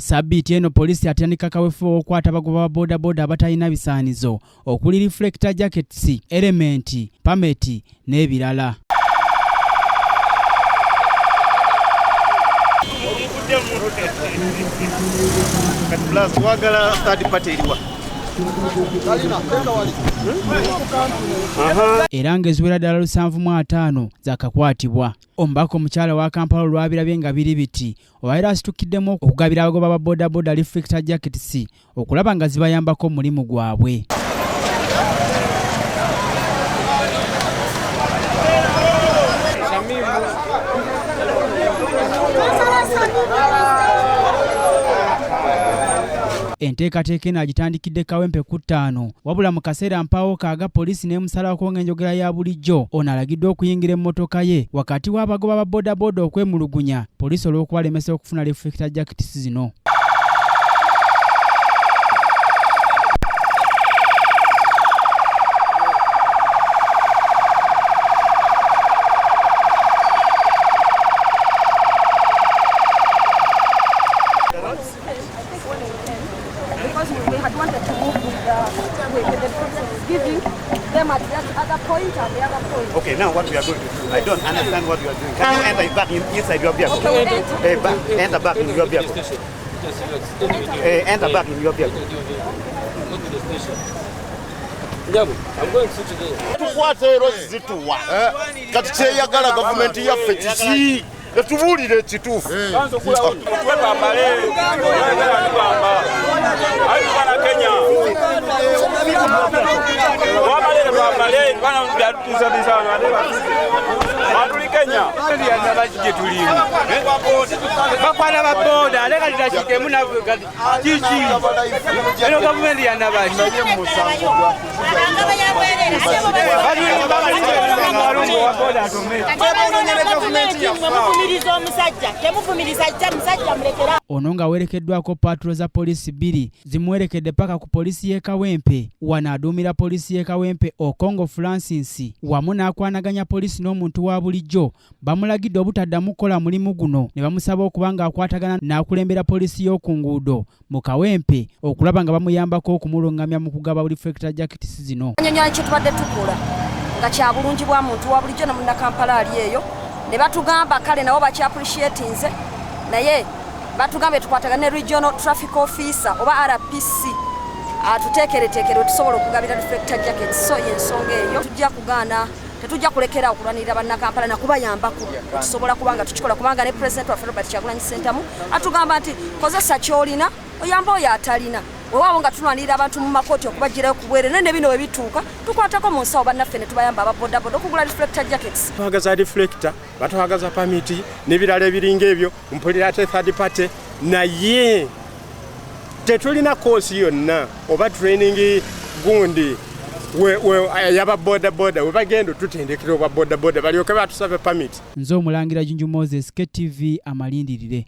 Sabbiiti eno poliisi atandika kaweefube w'okukwata abagoba ba bodaboda abatalina bisaanizo okuli reflector jackets, elementi, pameti n'ebirala. Era ng'eziwera ddala 75 zaakakwatibwa. Omubaka omukyala wa Kampala olwabirabye nga biri biti olwaleero asitukiddemu okugabira abagoba ba bodaboda reflector jackets okulaba nga zibayambako mu mulimu gwabwe. Enteekateeka eno agitandikidde Kawempe ku ttaano wabula mu kaseera mpaawo kaaga poliisi n'emusalako ng'enjogera ya bulijjo. Ono alagiddwa okuyingira emmotoka ye wakati w'abagoba ba bodaboda okwemulugunya poliisi olw'okubalemesa okufuna reflector jackets zino. Because we had wanted to move with the process, giving them at that other point and the other point. Okay, now what we are going to do, I don't understand what you are doing. Can you enter back inside your vehicle? Okay, we enter. Hey, back, enter back in your vehicle. Hey, enter back in your vehicle. Tukwata ero zituwa kati kyeyagala gavumenti yaffe kiki etubuulire ekituufu. Bakwana ba boda ate kati dakika naffe kati kiki eno gavumenti yanabaki Ono ng'awerekeddwako paatulo za poliisi bbiri zimuwerekedde paka ku poliisi y'e Kawempe. Wano aduumira poliisi y'e Kawempe Okongo Francis wamu n'akwanaganya poliisi n'omuntu wa bulijjo bamulagidde obutaddamu kukola mulimu guno ne bamusaba okuba ng'akwatagana n'akulembera poliisi y'oku nguudo mu Kawempe okulaba nga bamuyambako okumulungamya mu kugaba reflector jackets zino. Annyonnyola kye tubadde tukola nga kya bulungi bwa muntu wa bulijjo ne munnakampala ali eyo ne batugamba kale nabo bakya-appreciatinze naye batugambye tukwatagane ne regional traffic officer oba RPC atuteekereteekere tusobola okugabira reflector jackets. So y'ensonga eyo tujja kugaana, tetujja kulekera okulwanirira bannakampala nakubayambako tusobola kubanga tukikola kubanga ne president waffe Robert Kyagulanyi Ssentamu atugamba nti kozesa ky'olina oyamba oyo atalina. Weewaawo nga tulwanirira abantu mu makooti okubagirayo ku bwereere naye ne bino we bituuka tukwatako mu nsawo bannaffe ne tubayamba aba bodaboda okugula reflector jackets. Twagaza reflector, batwagaza pamiti n'ebirala ebiringa ebyo, mpulira ate third party, naye tetulina koosi yonna oba training gundi yaba bodaboda we bagenda otutendekera obwa bodaboda balyoke batusabe pamiti. Nze omulangira Junju Moses, KTV amalindirire.